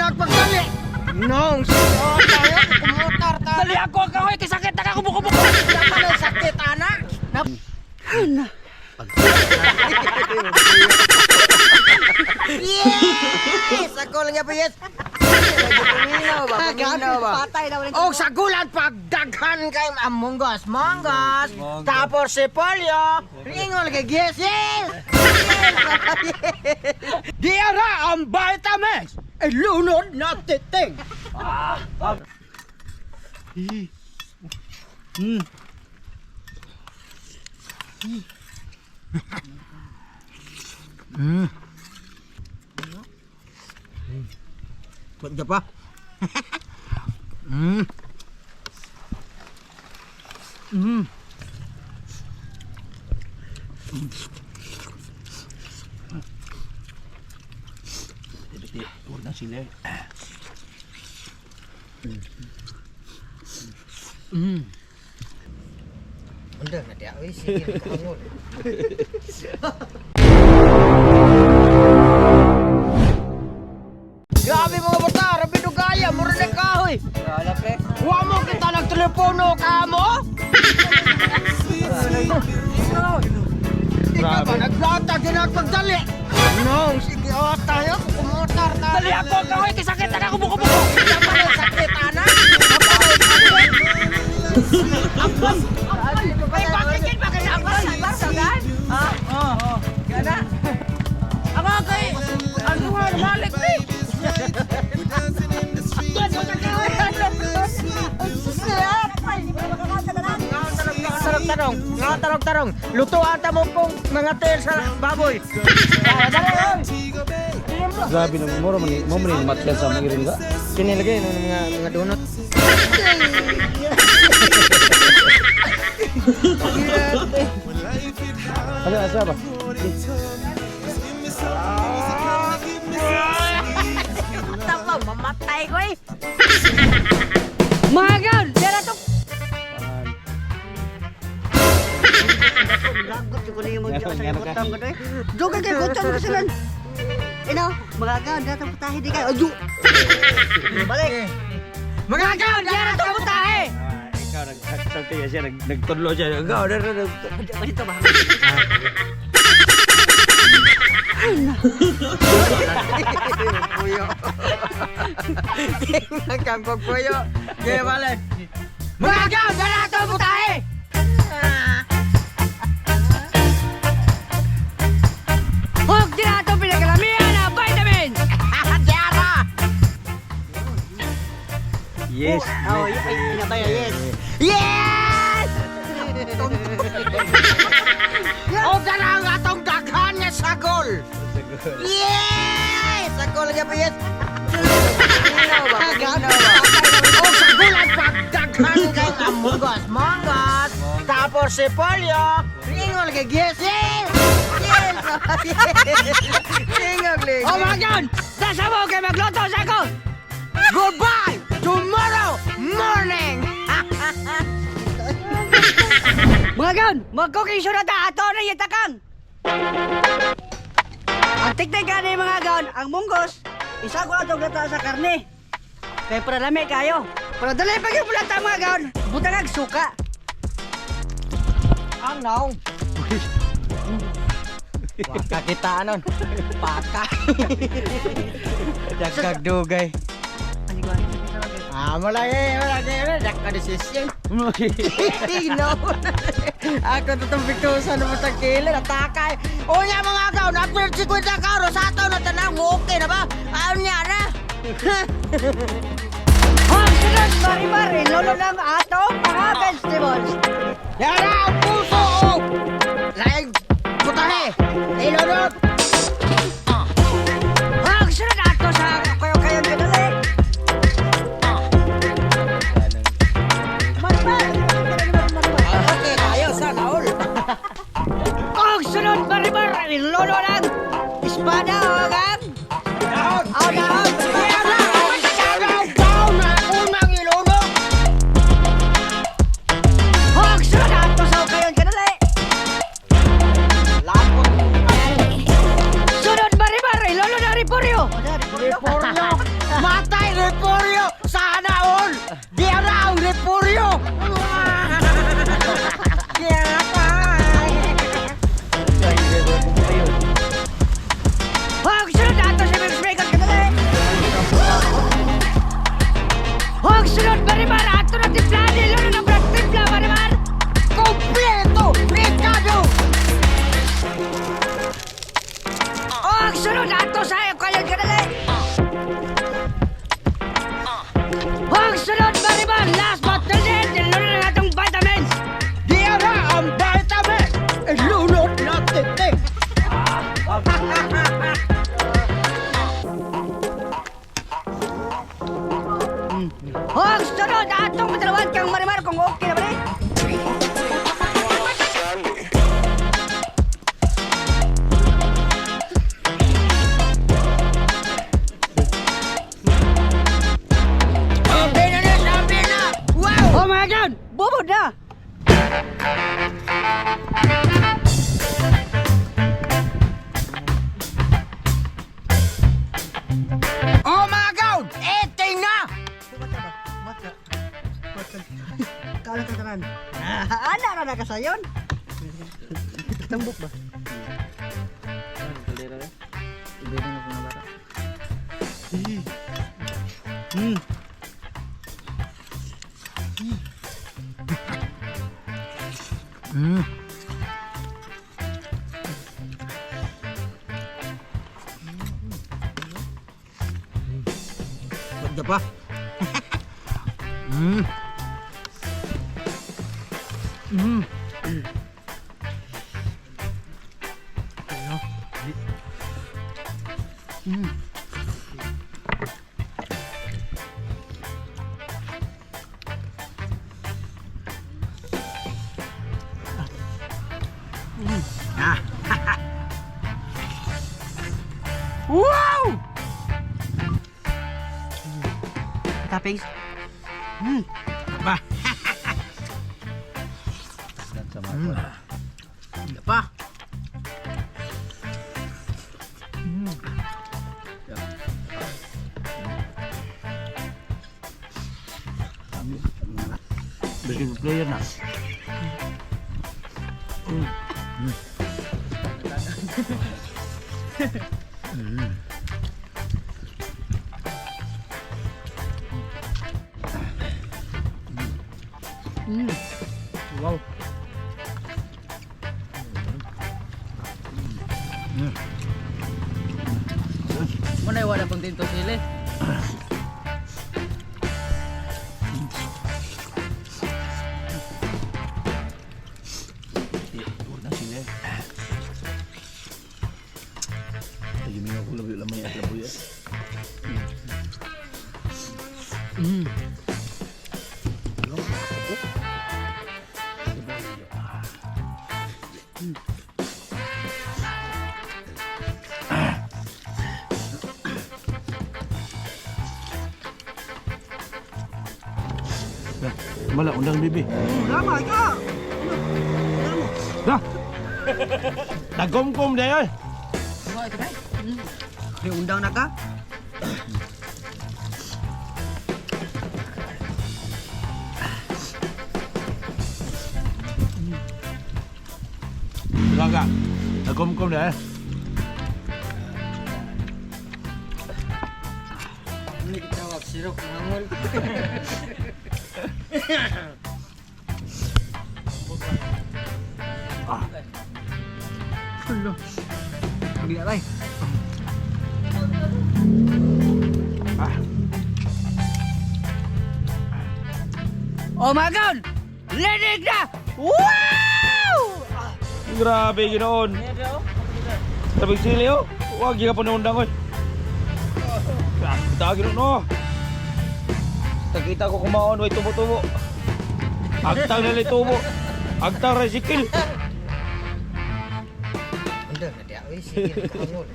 ginagpagdali. Nong, sige, tayo, kumutar ta. Dali ako ang kahoy kay sakit na kakubuko-buko. Dapat ay sakit, anak. Yes! Ako lang yan, yes. Paminaw ba? Paminaw ba? Patay na ulit. Og sa gulan pagdaghan kay ang munggos, munggos. Tapos si polio, ingol kay yes, yes. Yes. Di ara ang vitamins. Ilunod na titing. Pwede pa. Huwag na sila. Undang na diya, oy, sige, kaangol. Grabe mga bata, rabi dugaya, mura na kahoy. Wala pre. Wa mo kita nagtelepono ka mo? Ikaw ba naglata ginagpagdali? Nong, sige, oh, tayo, kumutar tayo. Dali ako ang kahoy kay sakit na kakubuko-buko. Dapat ay sakit, anak. Ay, bakit yun? Bakit Barsa, barsa gan? Ah. Oh, Gana. Ako kay ano nga malik ni. Tarong tarong, nga tarong tarong. Lutuan ta mo kung mga tail sa baboy. Dali, oy. Grabe na mura man ni mo man ni matyan sa mga ringa. Kinilagay ng mga donut. Ano asa ba? Tama, mamatay ko eh. Mga gaon, dara to. Lagot ko na yung mga sa kutang ko eh. Dugay kay kutang ko sila. Ino, mga gaon, datang putahe di kayo. Ayo. Balik. Mga gaon, dara to putahe. Ikaw nagsalti siya nagtudlo siya. Ikaw Dito ba? Puyo. Tingnan kang puyo. Kaya balik. Mga gaon, dara to putahe. Hug dira to pinakalamihan na vitamin. Dara. Yes. Oh, ay, inabay, yes. Yes! O dara ang atong daghan nga sagol. Yes! Sagol nga pa yes. Paminaw ba? Paminaw ba? O sagol ang pagdaghan kay ang munggos, munggos. Tapos si polio, ingol kay yes, yes! Yes! Ingol kay. O mga gaon, dasa mo kay magluto sa ako. Goodbye tomorrow morning. Mga gaon, mag-cooking show na ta ato na yitakang. Ang tignan gani mga gaon, ang munggos, isa ko atong gata sa karne. Kay para lami kayo. Para dali pa gyud pulata mga gaon, butang ag suka. Ang naong. Waka kita anon. Paka. Dagkag dugay. Ah, mo lagi, mo lagi, mo lagi. Dagkag desisyon. No. Ako totoong bigtusan na sa kila, natakay. Unya mga agaw, na-upgrade si Kwenta Karo sa ato na tanang, okay na ba? Ano niya na? Ang sunod, mari-mari, lolo ng ato, mga vegetables. Yara ang puso! Oh! Laing putahe! Ilunod! Ang sunod ato sa kayo-kayo kadali. Okay, tayo sa naol. Ang sunod, mari-mari, lolo ng espada o ang Dahon! Oh, dahon. Yara ang sagaw down na unang ilunod! Ang sunod ato sa kayo kadali. Lapot! Sunod, mari-mari, lolo ng repolyo. Repolyo! Repolyo! Sana all! Di ara ang repolyo! Kaya Hoy, sunod ato sa Mix Makers kadali. Hoy, sunod Marimar ato na timpla nilo na ng brad timpla Marimar. Kompleto! Ricardo! Hoy, sunod ato sa kayon kadali. Hoy, sunod Marimar last but not least nilo na ng atong vitamins. Di ara ang vitamin! Ilunod natin eh! Hoy, sunod atong patalawan kang Marimar kung okay na ba ni? Sabi na na! Sabi na! Wow! Oh my God! Bubod na! Oh my God! Eating na! Mata. Mata. Kaano ka tanan? Ana ra na kasayon. Tambok ba? Ganda pa. Wow! Toppings. Pa. Ganda pa. Biscuit player na. Wow. Muna wala pang tinto sili. Na sila. Ay, may ako labi lamay at labuya. Mala, undang bibi. Lama ka. Dah. Nagkomkom dah ay. May undang na ka? Gaga. Nagkomkom dah ay. Hindi tawag sirok mangol. Hindi aray. Oh my God! Linig na! Wow! Grabe ginoon. Tabig sili oh. Wag gyud ka undang oy. Grabe ginoon no. Nakita ko kumaon way tubo-tubo. Agtang na tubo. Agtang ra sikil. Undang na diya. Uy, sige, mangol.